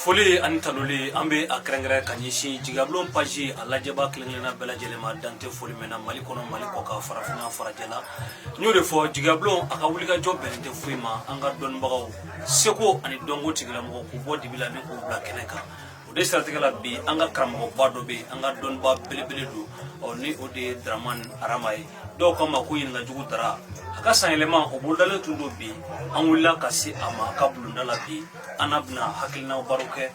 Foli ani tanuli, an bɛ a kɛrɛnkɛrɛn ka ɲɛsin Jigiyabulon page a lajɛba kelen-kelenna bɛɛ lajɛlen ma, dan tɛ foli min na, Mali kɔnɔ, Mali kɔkan, farafinna, farajɛla. N y'o de fɔ, Jigiyabulon a ka wulikajɔ bɛnnen tɛ foyi ma, an ka dɔnnibagaw, seko ani dɔnko tigilamɔgɔ, k'u bɔ dibi la ni k'u bila kɛnɛ kan. O de siratigɛ la, bi an ka karamɔgɔba dɔ bɛ yen, an ka dɔnnibaa belebele don, ɔ ni o de ye Dramani Arama ye, dɔw k'a ma ko ɲininkajugu Dara. A ka sanyɛlɛma o bolodalen tun don bi, an wulila ka se a ma a ka bulonda la. Bi an n'a bɛna hakilinaw baro kɛ,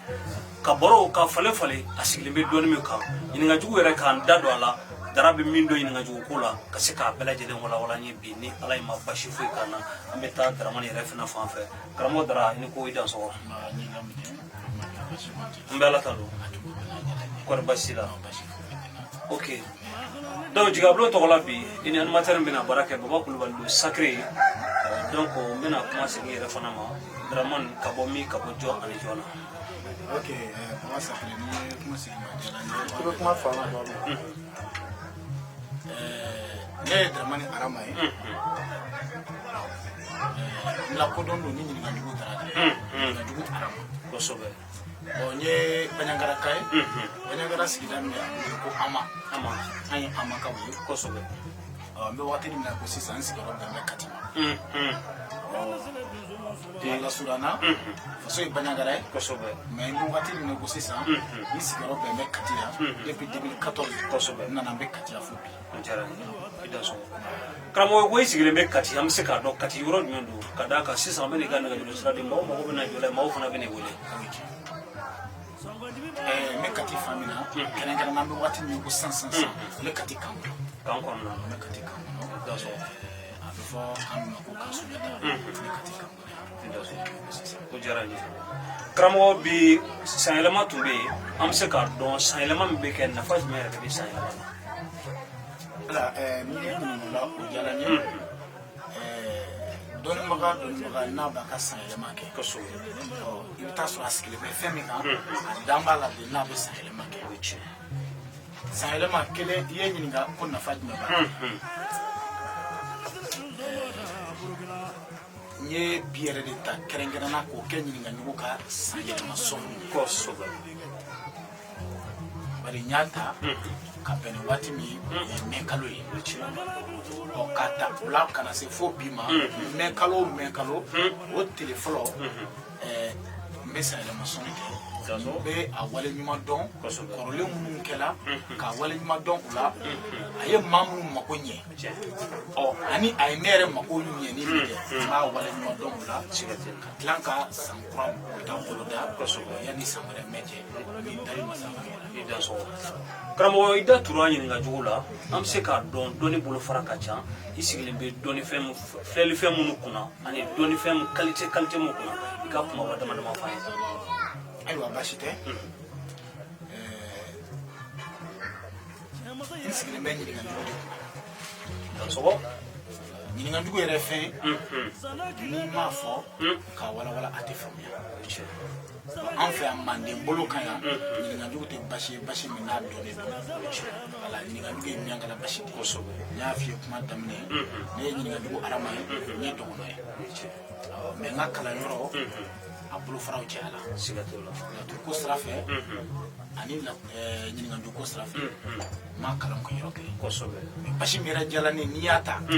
ka baro ka falen falen. A sigilen bɛ dɔnni min kan, ɲininkajugu yɛrɛ, k'an da don a la, Dara bɛ min dɔn ɲininkajugu ko la, ka se k'a bɛɛ lajɛlen walawala n ye bi. Ni Ala ye ma basi foyi k'an na, an bɛ taa Daramani yɛrɛ fana fan fɛ. Karamɔgɔ Dara, i ni ko, i dansɔgɔ. N bɛ Ala tanu. Kɔri basi la? Ok, donc Jigabulon tɔgɔ la, bi i ni animateur min bɛna baara kɛ, Baba Kulubali don, sacré. Donc n bɛna kuma segin yɛrɛ fana ma. Dramane, ka bɔ min, ka bɔ jɔn ani jɔn na? Ok, Baba Sacré, n'i ye kuma segin ma, diyara n ye. I bɛ kuma fanga dɔɔni. Ne ye Dramani Arama ye. N lakodɔn don ni ɲininkalijugu Dara de ye, ɲininkalijugu Arama. Bon, n ye Baɲangaraka ye. Baɲangara sigida min bɛ, a bɛ wele ko Ama. Ama. An ye Amakaw ye. N bɛ waati min na ko sisan, n sigiyɔrɔ bɛn bɛ Kati ma. Ɔ lasuranna, faso ye Baɲangara ye. Mais n bɛ waati min na ko sisan, n sigiyɔrɔ bɛn bɛ Kati yan depuis 2014. N nana, n bɛ Kati yan fo bi. O diyara n ye, i dansɔgɔ. Karamɔgɔ, ko i sigilen bɛ Kati, an bɛ se k'a dɔn Kati yɔrɔ jumɛn don? Ka d'a kan sisan an bɛ n'i ka nɛgɛjuru sira di, maaw mago bɛ na jɔ la, maaw fana bɛ n'i wele. N bɛ Kati fan min na, kɛrɛnkɛrɛnnenya, an bɛ waati min ko sisan sisan sisan, n bɛ Kati kan kɔnɔ. Kan kɔnɔna. N bɛ Kati kan kɔnɔ. Dansɔgɔ. A bɛ fɔ kan min ma ko kan Sunjata. N bɛ Kati kan kɔnɔ I dansɔgɔ. yan sisan. O diyara n ye. Karamɔgɔ, bi sanyɛlɛma tun bɛ yen, an bɛ se k'a dɔn sanyɛlɛma min bɛ kɛ, nafa jumɛn yɛrɛ de bɛ sanyɛlɛma na? Wala, n'i ye ɲininka o la, o diyara n ye. Dɔnnibaga n'a b'a ka sanyɛlɛma kɛ, ɔ i bɛ taa sɔrɔ a sigilen bɛ fɛn min kan, a dan b'a la de n'a bɛ sanyɛlɛma kɛ. O ye tiɲɛ. Sanyɛlɛma kelen, i ye ɲininka ko nafa jumɛn b'a la. N ye bi yɛrɛ de ta kɛrɛnkɛrɛnna k'o kɛ ɲininkajugu ka sanyɛlɛma sɔnni ye. Bari n y'a ta ka bɛn ni waati min ye, o ye mɛ kalo ye. Ɔ k'a ta o la ka na se fo bi ma, mɛ kalo o mɛ kalo, o tile fɔlɔ, n bɛ sanyɛlɛma sɔnni kɛ. N bɛ a wale ɲuman dɔn kɔrɔlen minnu kɛla, k'a wale ɲuman dɔn u la, a ye maa minnu mako ɲɛ, ɔ ani a ye ne yɛrɛ mako ɲɛni min kɛ, n b'a wale ɲuman dɔn o la, ka tila ka san kura ta boloda yanni san wɛrɛ mɛ cɛ, ni dali masa ka I dansɔgɔ. Karamɔgɔ, i da tura ɲininka jugu la, an bɛ se k'a dɔn dɔnni bolofara ka ca, i sigilen bɛ dɔnnifɛn min, filɛlifɛn minnu kunna, ani dɔnnifɛn min qualité qualité min kunna, i ka kumaba dama dama f'an ye. Ayiwa, baasi tɛ. N sigilen bɛ ɲininkajugu de kunna. Dansɔgɔ. Ɲininkajugu yɛrɛ fɛn, n'i m'a fɔ k'a walawala, a tɛ faamuya. An fɛ yan manden bolo kan yan, ɲininkajugu tɛ basi ye, basi min n'a dɔnnen don. Wala, ɲininkajugu ye miyankala basi de ye. N y'a f'i ye kuma daminɛ, ne ye ɲininkajugu Arama ye, n ye dɔgɔnɔ ye. Mais n ka kalanyɔrɔ a bolofaraw cayala. Siga t'o la. Laturu ko sira fɛ ani ɲininkajugu ko sira fɛ, n ma kalan kɛ yɔrɔ kelen. Mais basi min yɛrɛ diyara ne ye, n'i y'a ta, ɔ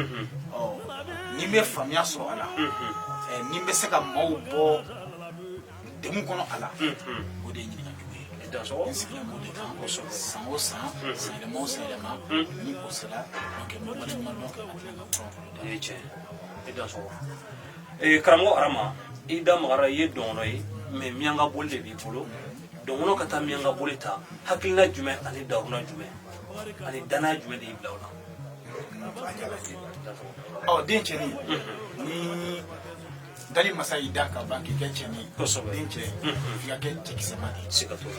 ni n bɛ faamuya sɔrɔ a la, ni n bɛ se ka maaw bɔ degun kɔnɔ a la, o de ye ɲininkajugu ye. I dansɔgɔ. N sigilen b'o de kan. San o san, sanyɛlɛma o sanyɛlɛma, ni o sera, donc n bɛ waleɲuman dɔn kɛ ka tila ka kuran boloda. O ye tiɲɛ, i dansɔgɔ. Karamɔgɔ Arama, i da magara, i ye dɔngɔnɔ ye, mais miyanka boli de b'i bolo. Dɔngɔnɔ ka taa miyanka boli ta, hakilina jumɛn ani daruna jumɛn ani danaya jumɛn de y'i bila o la? A diyara n ye. Ɔ den cɛnin, ni dali masa y'i da ka ban k'i kɛ cɛnin ye, den cɛ, f'i ka kɛ cɛkisɛma de ye. Siga t'o la.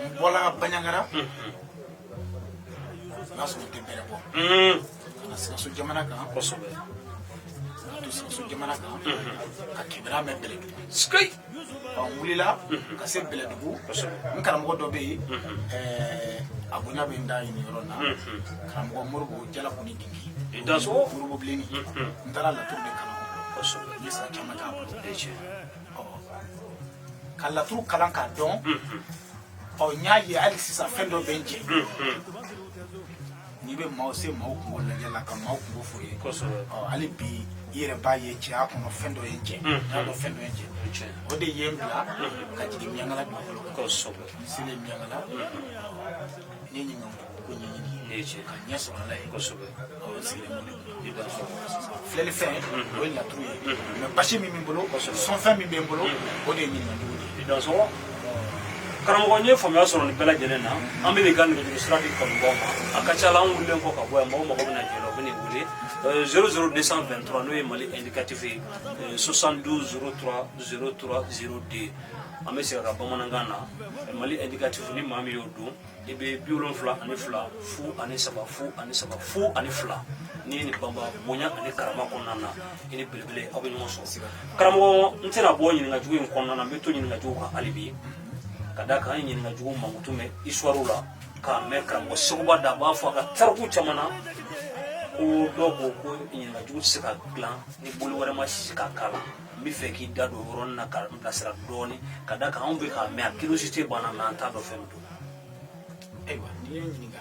N bɔla Baɲangara, o y'a sɔrɔ n tɛ bɛrɛ bɔ, ka na Sikaso jamana kan, ka to Sikaso jamana kan, ka kibaruya mɛn Bɛlɛdugu. Ɔ n wulila ka se Bɛlɛdugu. N karamɔgɔ dɔ bɛ yen, a bonya bɛ n da yen yɔrɔ na, karamɔgɔ Moribo Jalakuni Dingi. I dansɔgɔ. Moribo Bilenni. N taara laturu de kalan. N ye san caman k'a bolo. O ye tiɲɛ. Ɔ Ka laturu kalan k'a dɔn. Ɔ, n y'a ye hali sisan fɛn dɔ bɛ n jɛ. N'i bɛ maaw se maaw kungo lajɛ la ka maaw kungo f'u ye. Ɔ, hali bi i yɛrɛ b'a ye cɛya kɔnɔ fɛn dɔ ye n jɛ, n y'a dɔn fɛn dɔ ye n jɛ. O de ye n bila ka jigin Miyankala dugukolo kan. N selen Miyankala, n ye ɲininka ko ɲɛɲini ka ɲɛ sɔrɔ a la yen. Ɔ, n sigilen b'o de kunna. Filɛlifɛn, o ye laturu ye, mais basi min bɛ n bolo, sɔnfɛn min bɛ n bolo, o de ye ɲininkajugu de ye. Karamɔgɔ, n ye faamuya sɔrɔ nin bɛɛ lajɛlen na. An bɛ n'i ka nɛgɛjuru sira di kanubaw ma. A ka ca la, an wulilen kɔ ka bɔ yan, mɔgɔw mago bɛna jɔ la, u bɛ n'i wele 00223, n'o ye Mali indicatif ye, 72 03 03 02. An bɛ segin a kan bamanankan na: Mali indicatif, ni maa min y'o don, i bɛ 72 03 03 02. N'i ye nin banba, bonya ani karama kɔnɔna na, i ni belebele aw bɛ ɲɔgɔn sɔrɔ. Karamɔgɔ, n tɛna bɔ ɲininkajugu in kɔnɔna na, n bɛ to ɲininkajugu kan hali bi, ka d'a kan an ye ɲininkajugu mankutu mɛn histoire la, k'a mɛn karamɔgɔ Seguba da, a b'a fɔ a ka tariku caman na ko dɔw ko ko ɲininkajugu tɛ se ka dilan ni bolo wɛrɛ ma sisi k'a k'a la. N bɛ fɛ k'i da don o yɔrɔnin na ka n bilasira dɔɔni, ka d'a kan anw bɛ k'a mɛn, a curiosité b'an na, mais an t'a dɔn fɛn min don. Ayiwa, n'i ye n ɲininka,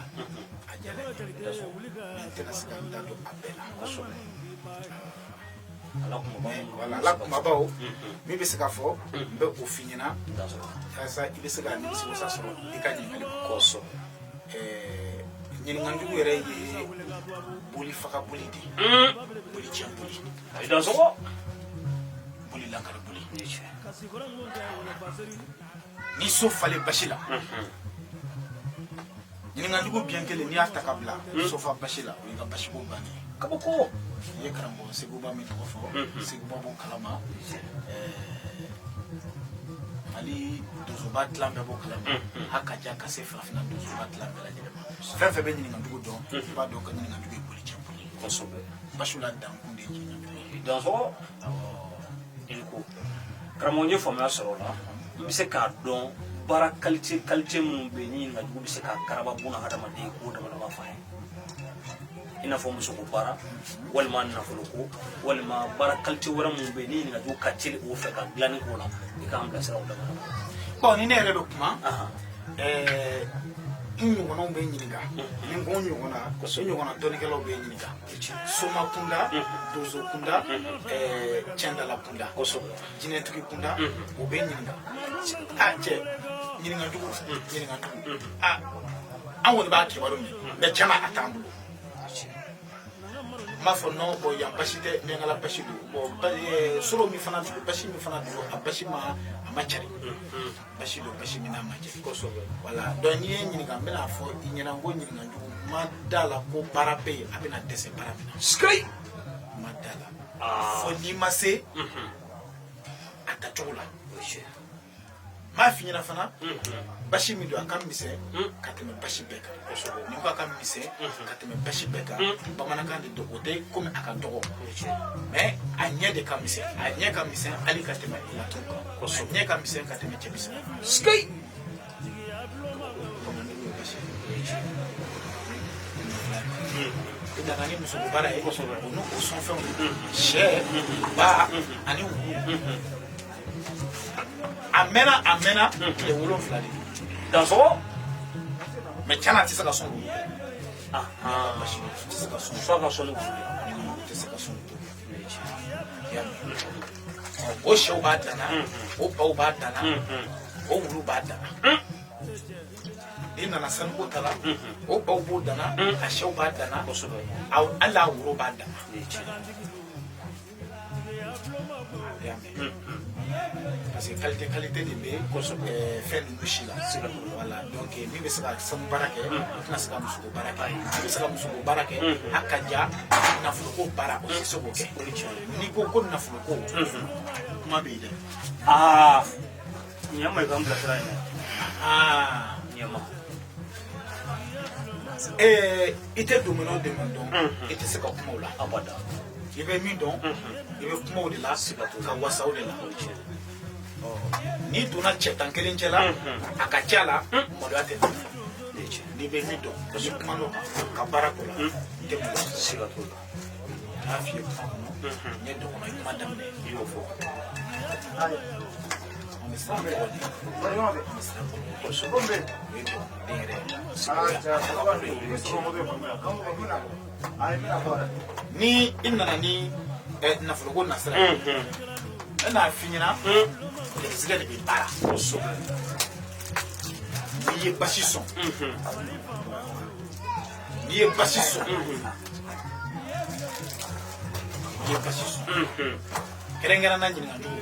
a diyara n ye, mais n tɛna se ka n da don a bɛɛ la. Kosɛbɛ, ala kumaba minnu. Wala, ala kumabaw min bɛ se ka fɔ, n bɛ o f'i ɲɛna walasa i bɛ se ka nimisi wasa sɔrɔ i ka ɲininkali ma. Ɲininkalijugu yɛrɛ ye boli faga boli de ye, boli tiɲɛ boli, I dansɔgɔ. Boli lankari boli. Ni so falen basi la, ɲininkalijugu biɲɛ kelen, n'i y'a ta ka bila sofa basi la, o y'i ka basiko bannen ye. Kabako. I ye karamɔgɔ Seguba min tɔgɔ fɔ, Seguba b'o kalama, Mali donsoba tilan bɛɛ b'o kalama, a ka ja ka se farafinna donsoba tilan bɛɛ lajɛlen ma. Fɛn fɛn bɛ ɲininkajugu dɔn, i b'a dɔn ka ɲininkajugu ye boli cɛ boli. Basiw la dankun de ye ɲininkajugu ye. I dansɔgɔ. I ni ko karamɔgɔ, n ye faamuya sɔrɔ o la. N bɛ se k'a dɔn baara qualité qualité minnu bɛ yen ni ɲininkajugu bɛ se ka karaba buna hadamaden k'o dama dama f'a ye, i n'a fɔ musoko baara, walima nafoloko, walima baara qualité wɛrɛ minnu bɛ yen ni ɲininkajugu ka teli o fɛ ka dilanni k'o la, i k'an bilasira o dama dama. Bon, ni ne yɛrɛ bɛ kuma, n ɲɔgɔnnaw bɛ ɲininka, ni n ko n ɲɔgɔnna, n ɲɔgɔnna dɔnnikɛlaw bɛ ɲininka, soma kunda, donso kunda, cɛndala kunda, jinɛtigi kunda, o bɛ ɲininka. A cɛ, ɲininkajugu, ɲininkajugu, a an kɔni b'a kibaru mɛn, mais tiɲɛna a t'an bolo. N b'a fɔ non, bon, yan basi tɛ, Miyankala basi don. Bon, soro min fana don, basi min fana don, a basi ma, a ma cari, basi don, basi min n'a ma cari. Voilà, donc n'i ye n ɲininka, n bɛna fɔ i ɲɛna n ko ɲininkajugu ma da la ko baara bɛ yen a bɛna dɛsɛ baara min na. N ma da la fɔ n'i ma se a tacogo la. N b'a f'i ɲɛna fana, basi min don, a ka misɛn ka tɛmɛ basi bɛɛ kan. Ni ko a ka misɛn ka tɛmɛ basi bɛɛ kan, bamanankan de don, o tɛ komi a ka dɔgɔ, mais a ɲɛ de ka misɛn, a ɲɛ ka misɛn hali ka tɛmɛ laturu kan, a ɲɛ ka misɛn ka tɛmɛ cɛmisɛn kan. Bamananjugu ye basi ye. I nana ni muso baara ye, o n'o sɔnfɛnw ye, sɛ, ba ani wulu. A mɛnna, a mɛnna tile 7 de don. Dansɔgɔ. Mais tiɲɛna, a tɛ se ka sɔn wulu. Basi tɛ se ka sɔn. F'a ka sɔn ni wulu ye. Tɛ se ka sɔn wulu. I y'a mɛn? O sɛw b'a danna, o baw b'a danna, o wulu b'a danna. N'i nana sanuko ta la, o baw b'o danna, a sɛw b'a danna, hali a woro b'a danna. I y'a mɛn? Parce que qualité qualité de bɛ fɛn ninnu si la. Voilà, donc min bɛ se ka sanu baara kɛ, o tɛna se ka musoko baara kɛ. Min bɛ se ka musoko baara kɛ, a ka ja nafoloko baara, o tɛ se k'o kɛ. N'i ko ko nafoloko, kuma bɛ yen dɛ. Aa, ɲɛ ma, i k'an bilasira yen dɛ. Aa. Ɲɛ ma. I tɛ domaine o domaine dɔn, i tɛ se ka kuma o la. Abada. I bɛ min dɔn, i bɛ kuma o de la ka wasa o de la. N'i donna cɛ 11 cɛ la, a ka ca la maloya tɛ tɛmɛ. N'i bɛ min dɔn, n'i kuma n'o kan ka baara k'o la, i tɛ maloya. Siga t'o la. N y'a f'i ye kuma kɔnɔ, n ye dɔgɔnɔ ye kuma daminɛ. I y'o fɔ. An bɛ siran tɔgɔ ɲɛ, an bɛ siran tɔgɔ ɲɛ. O ye dɔgɔnɔden yɛrɛ sigiya tagabolo ye. Ni i nana ni nafoloko nasira ye, ne n'a f'i ɲɛna, garisɛgɛ de bɛ baara. N'i ye basi sɔn, n'i ye basi sɔn, n'i ye basi sɔn, kɛrɛnkɛrɛnna ɲininka jugu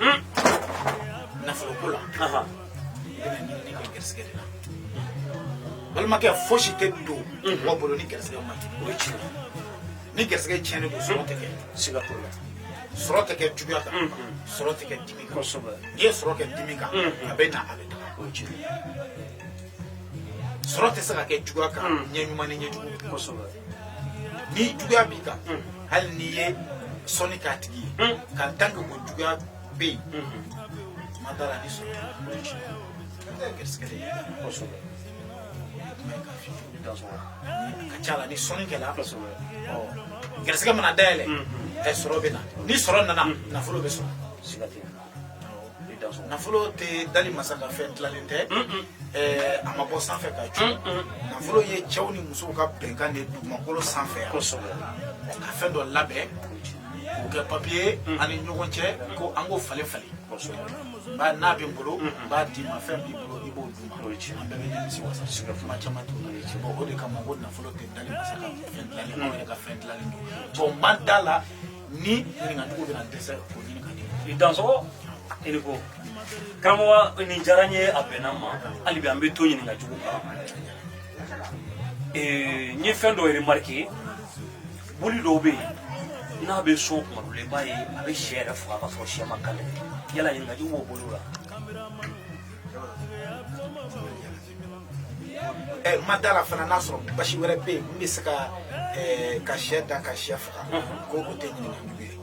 nafoloko la, i bɛna ɲinini kɛ garisɛgɛ de la. Balimakɛ, fosi tɛ don mɔgɔ bolo ni garisɛgɛ ma ɲi. O ye tiɲɛ. Ni garisɛgɛ tiɲɛnen don, sɔrɔ tɛ kɛ. Siga t'o la. Sɔrɔ tɛ kɛ juguya kan, sɔrɔ tɛ kɛ dimi kan. N'i ye sɔrɔ kɛ dimi kan, a bɛ na, a bɛ taga. O ye tiɲɛ. Sɔrɔ tɛ se ka kɛ juguya kan, ɲɛ ɲuman ni ɲɛ jugu. Ni juguya b'i kan, hali n'i ye sɔnni k'a tigi ye, ka tant que o juguya bɛ yen, ma da la ni sɔrɔ tɛ. O ye tiɲɛ. Garisɛgɛ de ye. Kuma ye k'a f'i ye. I dansɔgɔ. A ka ca la, ni sɔnni kɛla, ɔ garisɛgɛ mana dayɛlɛ, sɔrɔ bɛ na. Ni sɔrɔ nana, nafolo bɛ sɔrɔ. Siga tɛ. I dansɔgɔ. Nafolo tɛ dali masa ka fɛn tilalen tɛ, a ma bɔ sanfɛ ka cun. Nafolo ye cɛw ni musow ka bɛnkan de ye dugumakolo sanfɛ yan. Ka fɛn dɔ labɛn k'o kɛ papiye an ni ɲɔgɔn cɛ, ko an k'o falen falen. Ba n'a bɛ n bolo, n b'a d'i ma, fɛn b'i bolo, i b'o d'u ma, O ye tiɲɛ. an bɛɛ bɛ nimisi wasa. Kuma caman t'o la. Bon, o de kama ko nafolo tɛ dali masa ka fɛn tilalen, anw yɛrɛ ka fɛn tilalen don. Bon, n b'an da la ni ɲininkaliw bɛna dɛsɛ k'o ɲini ka di. I dansɔgɔ, i ni ko karamɔgɔ, nin diyara n ye, a bɛnna n ma. Hali bi an bɛ to ɲininka jugu kan. N ye fɛn dɔ remarqué, boli dɔw bɛ yen, n'a bɛ sɔn kuma dɔ la, i b'a ye a bɛ sɛ yɛrɛ faga ka sɔrɔ sɛ ma kale. Yala ɲininka jugu b'o bolo la? Ma da la fana n'a sɔrɔ basi wɛrɛ bɛ yen min bɛ se ka ka sɛ da ka sɛ faga, ko o tɛ ɲininkali jugu ye.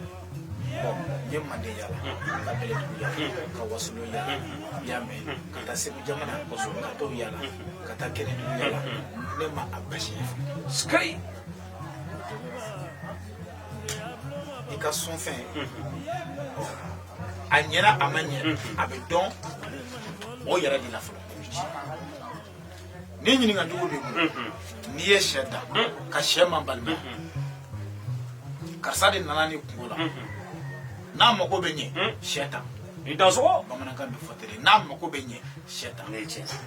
Bon, n ye Manden yala, ka Bɛlɛdugu yala, ka Wasolon yala, i y'a mɛn, ka taa Segu jamana, ka t'o yala, ka taa Kɛnɛdugu yala, ne ma a basi ye fɔlɔ. Sikayi. I ka sɔnfɛn, a ɲɛna, a ma ɲɛ, a bɛ dɔn o yɛrɛ de la fɔlɔ. Ni ɲininka jugu b'i bolo, n'i ye sɛ da ka sɛ man balima, karisa de nana ni kungo la, n'a mago bɛ ɲɛ, sɛ ta. I dansɔgɔ. Bamanankan bɛ fɔ ten de, n'a mago bɛ ɲɛ, sɛ ta. Ne ye tiɲɛ.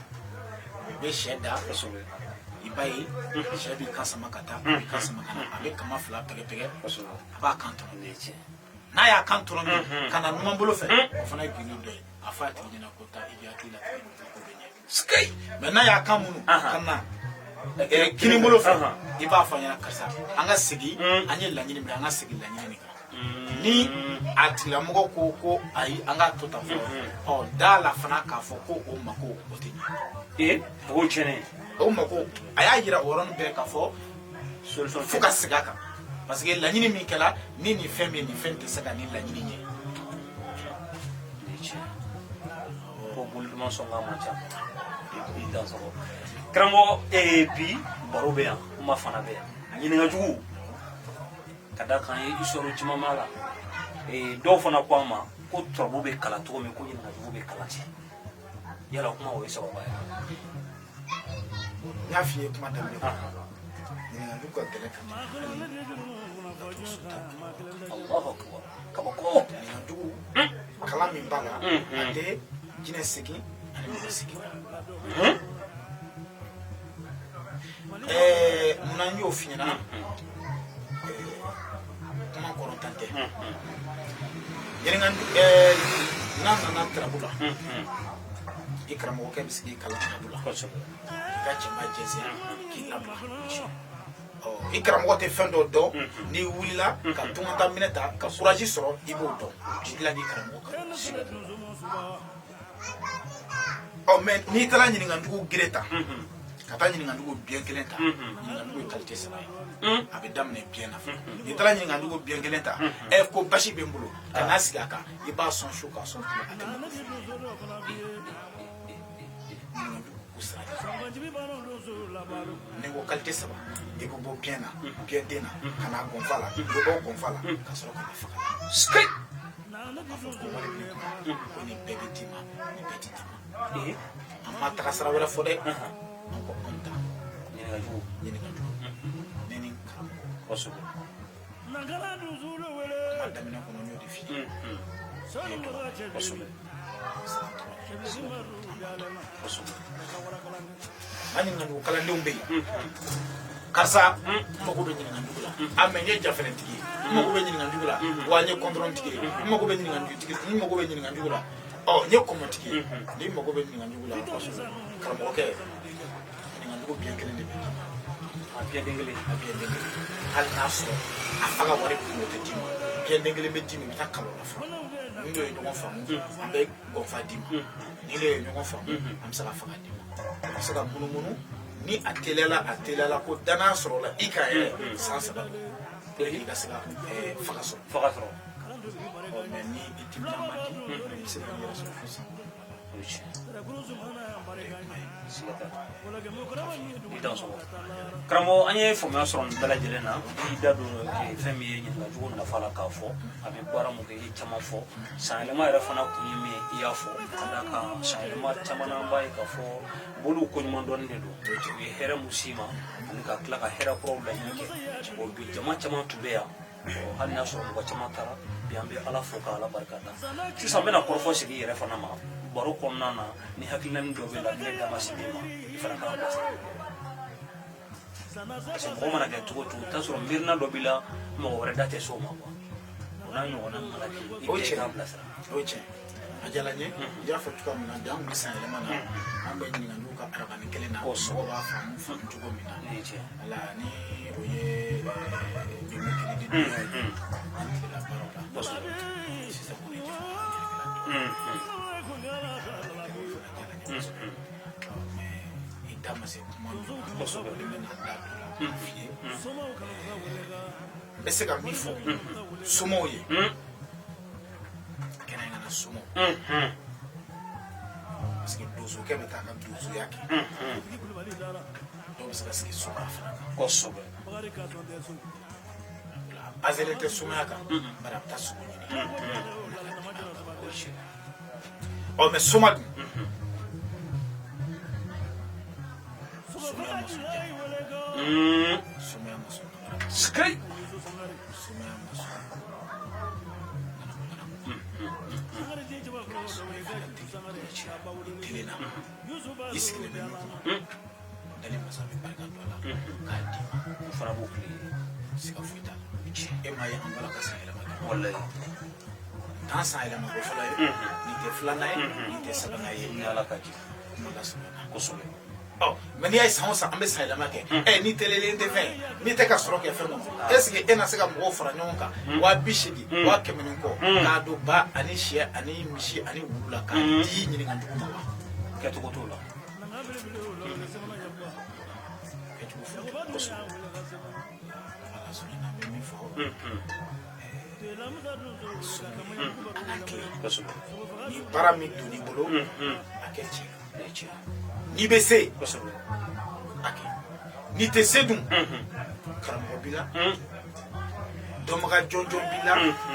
I bɛ sɛ da, i b'a ye sɛ b'i kan sama ka taa, a b'i kan sama ka na, a bɛ kama fila pɛgɛ-pɛgɛ, a b'a kan tɔrɔ. Ne ye tiɲɛ. N'a y'a kan tɔrɔ min ka na numan bolo fɛ, o fana ye gindo dɔ ye. A fɔ a tigi ɲɛna ko taa, i b'i hakili latigɛ, ko bɛ ɲɛ. Sikayi. Mɛ n'a y'a kan munu ka na kini bolo fɛ, i b'a fɔ a ɲɛna, karisa, an ka segin, an ye laɲini min kɛ, an ka segin laɲini nin kan. Ni a tigilamɔgɔ ko ko ayi, an k'a to tan fɔlɔ, ɔ da la fana k'a fɔ ko o mako o tɛ ɲɛ. Ee, mɔgɔw tiɲɛnen. O mako, a y'a yira o yɔrɔnin bɛɛ k'a fɔ solution fo ka segin a kan, parce que laɲini min kɛla ni nin fɛn min, nin fɛn tɛ se ka nin laɲini ɲɛ. Ne ye tiɲɛ. Ko boli duman sɔn ka man ca. I dansɔgɔ karamɔgɔ. Bi baro bɛ yan, kuma fana bɛ yan. Ɲininka jugu ka da kan ye histoire caman b'a la. Dɔw fana ko an ma ko turabu bɛ kalan cogo min, ko ɲininka jugu bɛ kalan ten. Yala kuma o ye sababa ye? N y'a f'i ye kuma daminɛ kɔnɔ, ɲininkaliw ka gɛlɛn ka tɛmɛ hali dɔgɔtɔrɔso ta kan. Allahu akbar, kabako. Ɲininkalijugu, kalan min b'a la, a tɛ jinɛ segin ani mɔgɔ segin. Munna n y'o f'i ɲɛna? Kuma kɔrɔtan tɛ. Ɲininkali, n'a nana tarabu la, i karamɔgɔkɛ bɛ se k'i kalan tarabu la, i ka cɛba jɛnsɛn k'i labila. Ɔ, i karamɔgɔ tɛ fɛn dɔ dɔn, n'i wulila ka tungata minɛ ta ka courage sɔrɔ, i b'o dɔn, i dilan k'i karamɔgɔ kan. Ɔ, mɛ n'i taara ɲininkajugu gere ta ka taa ɲininkajugu biɲɛ kelen ta, ɲininkajugu ye qualité saba ye, a bɛ daminɛ biɲɛ na fɔlɔ. N'i taara ɲininkajugu biɲɛ kelen ta, ko basi bɛ n bolo, ka n'a sigi a kan, i b'a sɔn su k'a sɔn tile, a tɛ mako foyi ɲɛ. Ɲininkajugu ko sira de. Ni ko qualité saba, i bɛ bɔ biɲɛ na, biɲɛ den na, ka na gɔnfa la, i bɛ bɔ gɔnfa la ka sɔrɔ ka na faga la. Sikayi. K'a fɔ ko wari b'i kun, ko nin bɛɛ bɛ d'i ma, nin bɛɛ tɛ d'i ma. An ma taga sira wɛrɛ fɔ dɛ. An ko anw ta Ɲininka jugu. Ɲininka jugu, ne ni n karamɔgɔ. Kuma daminɛ kɔnɔ, n y'o de f'i ye. Ne ye dɔgɔ sara tɔgɔ an ɲininka kalandenw bɛ yen. Karisa, n mago bɛ ɲininka la. A mɛ n ye jafɛrɛntigi ye, n mago bɛ ɲininka la. Wa n ye kɔntɔrɔntigi ye, n mago bɛ ɲininka, n mago bɛ ɲininka la. Ɔ, n ye kɔmɔtigi ye. N'i mago bɛ ɲininka la, karamɔgɔkɛ, ɲininka biɲɛ kelen de bɛ d'i ma. A biɲɛ den kelen. A biɲɛ den kelen, hali n'a sɔrɔ a fa ka wari kun, o tɛ d'i ma. Biɲɛ den kelen bɛ d'i ma, i bɛ taa kalo la fɔlɔ. Ni dɔ ye ɲɔgɔn faamu, an bɛ gɔnfa d'i ma. Ni ne ye ɲɔgɔn faamu, an bɛ se ka faga d'i ma. A bɛ se ka munumunu ni a teliyala, a teliyala ko danaya sɔrɔla i kan yɛrɛ, san 3 pour que i ka se ka faga sɔrɔ. Faga sɔrɔ. Ɔ, mɛ ni i timinan man di, i bɛ se ka i yɛrɛ sɔrɔ fo san. O ye tiɲɛ, siga t'a la. I dan sɔgɔ, karamɔgɔ. An ye faamuya sɔrɔ nin bɛɛ lajɛlen na. I da don fɛn min ye ɲininka jugu nafa la, k'a fɔ a bɛ baara mun kɛ, i ye caman fɔ. Sanyɛlɛma yɛrɛ fana kun ye min ye, i y'a fɔ. Ka d'a kan sanyɛlɛma caman na, an b'a ye k'a fɔ boliw ko ɲuman dɔɔnin de don. U ye hɛrɛ mun s'i ma, ani ka tila ka hɛrɛ kuraw laɲini kɛ. Bon, bi jama caman tun bɛ yan. Hali n'a sɔrɔ mɔgɔ caman taara, bi an bɛ Ala fo ka Ala barika da. Sisan n bɛna kɔrɔfɔ sigi i yɛrɛ fana ma baro kɔnɔna na. Ni hakilina dɔ bɛ la, ne da ma se min ma, i fana k'an bilasira, parce que mɔgɔ mana kɛ cogo o cogo, i bɛ t'a sɔrɔ miirina dɔ b'i la, mɔgɔ wɛrɛ da tɛ s'o ma quoi. O n'a ɲɔgɔnna mana kɛ, i O bɛɛ tiɲɛ. k'an bilasira. O ye tiɲɛ, a diyara n ye. I y'a fɔ cogoya min na bi, an tun bɛ san yɛlɛma na, an bɛ ɲininkaliw ka arabani kelen na, mɔgɔw b'a faamu faamu cogo min na. Nin ye tiɲɛ. Wala ni o ye bi mercredi donya ye, an tilela baaraw la. Sisan kɔni, jɛfana diyara n ye kosɛbɛ. Mais i da ma se kuma min ma, ne bɛna n da don la k'a f'i ye. N bɛ se ka min fɔ somaw ye, kɛrɛnkɛrɛnnenya la somaw, parce que donsokɛ bɛ taa ka donsoya kɛ, dɔw bɛ se ka sigi somaya fana kan. A baselen tɛ somaya kan, bari a bɛ taa sogo ɲini. O ye tiɲɛ. Ɔ, mɛ soma dun, somaya ma sɔn jama, somaya ma sɔn namara, Sikei. somaya ma sɔn ŋanamu ŋanamu. Tele na, i sigilen bɛ min kunna, dali masa bɛ barika don a la k'a d'i ma. O fana b'o tile. Siga foyi t'a la. E m'a ye, an bɔra ka san yɛlɛma kɛ. Walayi. T'an san yɛlɛma ko fɔlɔ ye, nin tɛ filanan ye, nin tɛ sabanan ye. Ni Ala ka jɛ. Kuma la surunya na. Ɔ, mɛ n'i y'a ye, san o san an bɛ san yɛlɛma kɛ. Ɛ, n'i telelen tɛ fɛn ye, n'i tɛ ka sɔrɔ kɛ fɛn kɔnɔ, est ce que e na se ka mɔgɔw fara ɲɔgɔn kan 80,000, 100,000 ni kɔ, k'a don ba ani sɛ ani misi ani wulu la, k'a di ɲininka jugu ma wa? Kɛcogo t'o la. Kɛcogo foyi t'o la. Kuma la surunya na, n bɛ min fɔ an k'an tilen. Ni baara min donn'i bolo, a kɛ tiɲɛ Nin ye tiɲɛ. N'i bɛ se, a kɛ. N'i tɛ se dun, karamɔgɔ b'i la, dɔnbaga jɔnjɔn b'i la,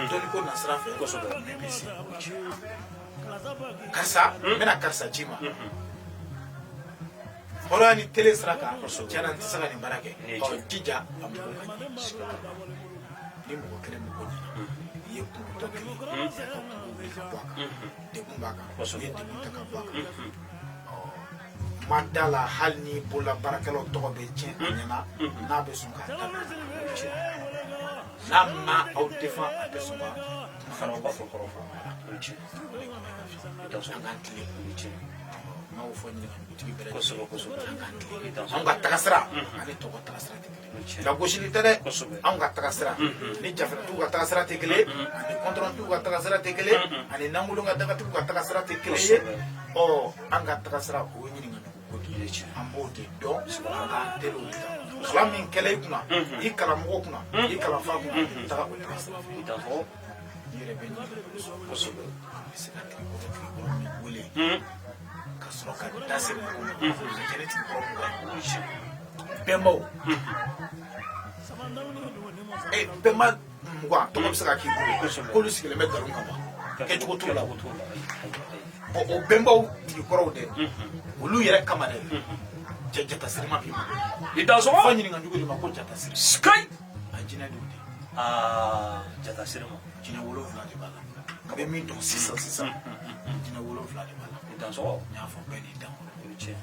dɔnni ko nasira fɛ. Min bɛ se, karisa, n bɛna karisa ci ma hɔrɔnya ni tele sira kan. Tiɲɛna, n tɛ se ka nin baara kɛ. Nin ye ɔ tiɲɛ. Jija a mɔgɔ ka ɲɛ. Ni mɔgɔ kelen mɔgɔ ɲɛna, i ye kunkotɔ kelen, i ka kungo wuli ka bɔ a kan, degun b'a kan, i ye degun ta ka bɔ a kan. Ɔ, ma da la, hali ni bolola baarakɛlaw tɔgɔ bɛ tiɲɛ a ɲɛna, n'a bɛ sɔn k'a dabila, n'a ma aw defan, a tɛ sɔn ka Fana b'a fɔ kɔrɔ fɔ. O ye tiɲɛ. I t'a sɔrɔ. An k'an tilen. O ye tiɲɛ. N m'aw fɔ ɲininkali bɛɛ lajɛlen. Kosɛbɛ. An k'an tilen. I t'a sɔrɔ. Anw ka tagasira ani tɔgɔ tagasira tɛ kelen. Tiɲɛ. Lagosili tɛ dɛ. Anw ka tagasira ni jafɛrɛtigiw ka tagasira tɛ kelen, ani kɔntɔrɔntigiw ka tagasira tɛ kelen, ani nankolon ka dagatigiw ka tagasira tɛ kelen ye. Ɔ, an ka tagasira, o ye ɲininkali ko de ye. An b'o de dɔn, an k'an teli o de kan. Kalan min kɛla i kunna, i karamɔgɔ kunna, i kalanfa kunna, taga o tagasira fɛ. I t'a sɔrɔ. I yɛrɛ bɛ ɲininkali sɔrɔ. I bɛ se ka tigikɔrɔ tigikɔrɔ min wele ka sɔrɔ ka da se mɔgɔw ma, ka kɛ ni tigikɔrɔ 20 O ye tiɲɛ. Bɛnbaw, bɛnba 20 tɔgɔ bɛ se ka k'i bolo, k'olu sigilen bɛ nkalon kan wa? Kɛcogo t'o la. Kɛcogo t'o la, ayi, ayi, ayi. Bon, o bɛnbaw tigikɔrɔw dɛ, olu yɛrɛ kama dɛ, cɛ, jatasirima b'i bolo. I dansɔgɔ. Fɔ ɲininka jugu de ma ko jatasiri. Sikayi. A jinɛ dɔw de. Aa, jatasiri ma. Jinɛ 7 de b'a la. N bɛ min dɔn sisan sisan, jinɛ 7 de b'a la. I dansɔgɔ. N y'a fɔ, bɛɛ n'i dan kɔnɔ. O ye tiɲɛ.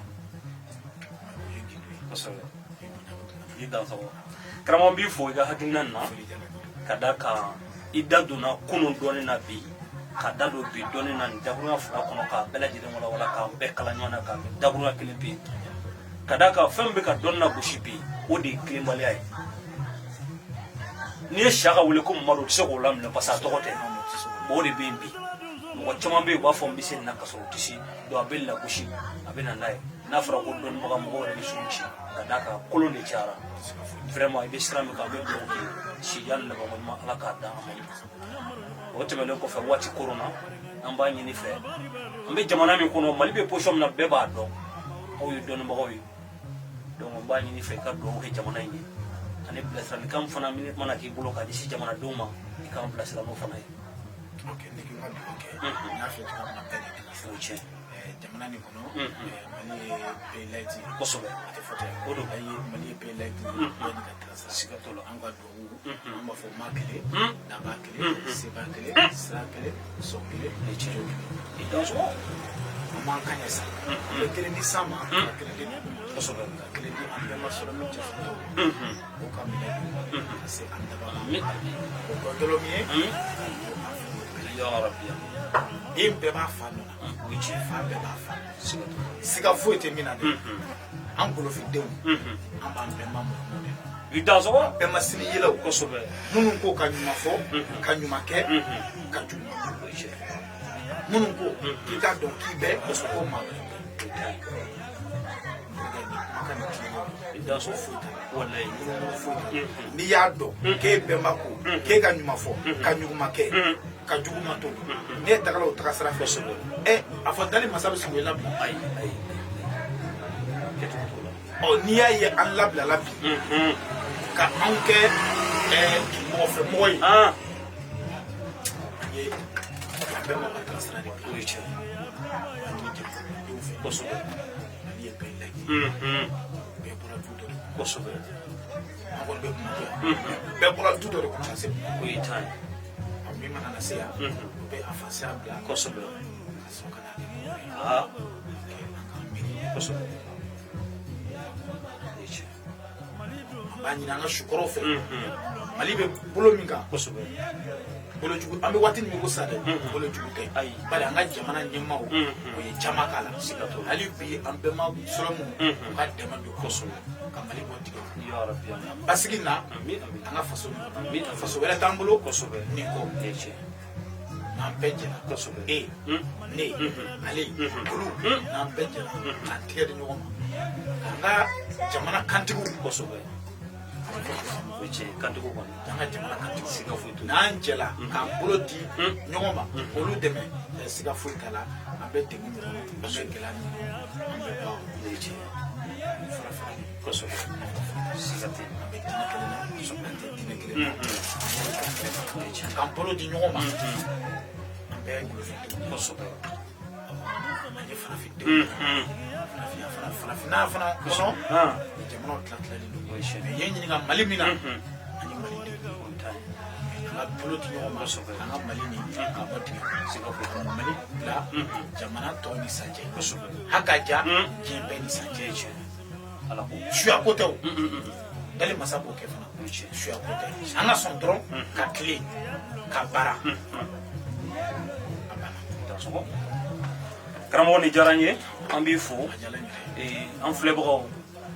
O ye gindo ye. Kosɛbɛ. O ye bonya bɛ kuma. I dansɔgɔ, karamɔgɔ. N b'i fo i ka hakilina nin na. Foli diyara n ye. Ka da kan, i da donna kunun dɔɔnin na bi, ka da don bi dɔɔnin na, nin dakurunya 2 kɔnɔ, k'a bɛɛ lajɛlen walawala, k'an bɛɛ kala ɲɔgɔn na, k'a kɛ dakurunya kelen pe. Ka da kan, fɛn min bɛ ka dɔnni na gosi bi, o de ye tilenbaliya ye. N'i ye Siyaka wele ko Mamadu, o tɛ se k'o laminɛ parce que a tɔgɔ tɛ. O de bɛ yen bi. Mɔgɔ caman bɛ yen, u b'a fɔ n bɛ se nin na, ka sɔrɔ u tɛ se. Donc a bɛ lagosi, a bɛ na n'a ye. N'a fɔra ko dɔnnibaga, mɔgɔw yɛrɛ bɛ sun ci, ka d'a kan kolon de cayara. Vraiment, i bɛ sira min kan, a bɛ dugawu kɛ sijan ni labanko ɲuman, Ala k'a d'an ma. O tɛmɛnen kɔfɛ, waati koron na, an b'a ɲini fɛ, an bɛ jamana min kɔnɔ, Mali bɛ position min na, bɛɛ b'a dɔn, aw ye dɔnnibagaw ye. Donc n b'a ɲini fɛ i ka dugawu kɛ jamana in ye, ani bilasiralikan fana min mana k'i bolo ka ɲɛsin jamanadenw ma, i k'an bilasira n'o fana ye. Ok, ne k'i ka dugawu kɛ, n y'a fɔ cogoya min na, bɛɛ n'i ta. O ye tiɲɛ. Jamana nin kɔnɔ, Mali ye pays laïque ye. Kosɛbɛ. A tɛ fɔ ten. O don. Ayi, Mali ye pays laïque ye, bɛɛ n'i ka taasira. Siga t'o la. An ka dugawu, an b'a fɔ ma kelen, daba kelen, seba kelen, sira kelen, sɔn kelen, jo kelen. I dansɔgɔ. An b'an kan ɲɛ sa, an bɛ kelen di san ma, ka kelen di dugu ma, Kosɛbɛ. ka kelen di an bɛnba sɔrɔ min cɛsiriw, o ka minɛ d'u ma ka se an daba ma. Ami, ami. O dɔ dɔrɔn min ye ka don an fɛ. Ya Rabbi. Den bɛɛ b'a fa nɔ na. O ye tiɲɛ. Fa bɛɛ b'a fa nɔ. Siga t'o la. Siga foyi tɛ min na dɛ, an golofindenw, an b'an bɛnba mɔgɔ de I dansɔgɔ. bɛnba sini yɛlɛw. Kosɛbɛ. Minnu ko ka ɲuman fɔ, ka ɲuman kɛ, ka juguman. O ye tiɲɛ. Minnu ko k'i k'a dɔn k'i bɛ ko maa wɛrɛ tɛ. O ye tiɲɛ. Kumakan ni tilennen. I dansɔgɔ. Foyi t'a la. Walayi. Foyi t'a la. N'i y'a dɔn k'e bɛnba ko k'e ka ɲuman fɔ, ka ɲuman kɛ, ka juguman to, n'e tagala o taga sira fɛ, ɛ, a fɔ dali masa bɛ sɔn k'i labila. Ayi, ayi, kɛcogo t'o la. Ɔ, n'i y'a ye an labilala bi, ka anw kɛ mɔgɔfɛ mɔgɔ ye, an ye an bɛnba ka taga sira de bila. O ye tiɲɛ. An ye jamanadenw fɛ. Mali ye pays laïque. Bɛɛ bɔra du dɔ de kɔnɔ. An kɔni bɛ Bamakɔ yan, bɛɛ bɔra du dɔ de kɔnɔ ka se Bamakɔ. O ye tiɲɛ ye. A min mana na se yan, o bɛ a fasiya bila ka sɔrɔ ka na kɛ mɔgɔ ye. An k'an miiri. Kosɛbɛ. O ye tiɲɛ. An b'a ɲini an ka sukɔrɔw fɛ. Mali bɛ bolo min kan, bolo jugu, an bɛ waati min ko sa dɛ, bolo jugu tɛ. Ayi. Bari an ka jamana ɲɛmaaw, o ye caman k'a la. Siga t'o la. Hali bi, an bɛɛ ma sɔrɔmu, u ka dɛmɛ don ka Mali bɔ dingɛ kɔnɔ. Ya Rabbi, amin. Basigi na Amin, amin. an ka faso nin Amin, amin. faso wɛrɛ t'an bolo nin kɔ. O ye tiɲɛ. N'an bɛɛ jɛra, e, ne, ale, olu, n'an bɛɛ jɛra k'an tigɛ di ɲɔgɔn ma, k'an ka jamana kantigiw, Kosɛbɛ. O ye tiɲɛ ye. Kantigiw kɔni. An ka jamana kantigiw, Siga foyi t'o la. n'an jɛla k'an bolo di ɲɔgɔn ma, olu dɛmɛ, siga foyi t'a la, an bɛ degun min kɔnɔ, an bɛ gɛlɛya min kɔnɔ, an bɛ bɔ. O ye tiɲɛ ye. Fara farali. Kosɛbɛ. Siga tɛ. An bɛ diinɛ kelen na, an tɛ diinɛ kelen na, O ye tiɲɛ. k'an bolo di ɲɔgɔn ma, an bɛɛ ye golofindenw. An ye farafindenw ye. Farafinya fana, farafinna fana kɔnɔ, jamanaw tila tilalen don. O ye tiɲɛ. Mais i ye ɲininka Mali min na, an ye malidenw. O ye tiɲɛ ye. An ka bolo di ɲɔgɔn ma, an ka Mali nin ka bɔ dingɛ kɔnɔ, Siga foyi t'a ka la. Mali bila jamana tɔw ni san cɛ, haka ja diɲɛ bɛɛ ni san O cɛ. ye tiɲɛ ye. Ala ko. Suya ko tɛ, o dali masa b'o kɛ fana. O ye tiɲɛ. Suya ko tɛ, an ka sɔn dɔrɔn ka tilen ka baara, a banna. Dansɔgɔ. Karamɔgɔ, ni diyara n ye, an b'i fo. A diyara n yɛrɛ ye. An filɛbagaw,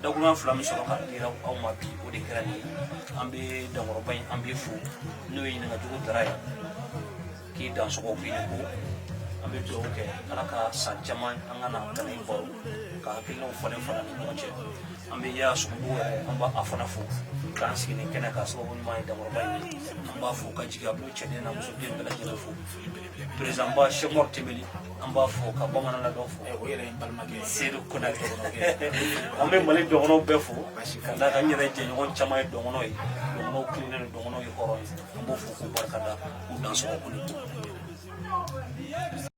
dakurunya 2 min sɔrɔ ka dira aw ma bi, o de kɛra nin ye. An bɛ dankɔrɔba in, an b'i fo, n'o ye ɲininkajugu dara ye, k'i dansɔgɔ, k'i ni ko. An bɛ dugawu kɛ, Ala ka san caman an ka na ka na i baro, ka hakilinaw falen falen ni ɲɔgɔn cɛ. An bɛ yaa sogobugu yɛrɛ, an b'a a fana fo k'an sigi nin kɛnɛ kan, sababu ɲuman ye dankɔrɔba in ye. An b'a fo ka jigin a bolo, cɛden n'a musoden bɛɛ lajɛlen fo. Président ba Sɛkumaru Tembeli, an b'a fo ka bamanan ladɔn fo. O yɛrɛ ye n balimakɛ ye. Seydou Konate. An bɛ Mali dɔgɔnɔw bɛɛ fo, ka d'a kan n yɛrɛ jɛɲɔgɔn caman ye dɔgɔnɔ ye. Dɔgɔnɔw tilennen don, dɔgɔnɔw ye hɔrɔn ye. An b'o fo k'u barika da, k'u dansɔgɔ, k'u ni ko.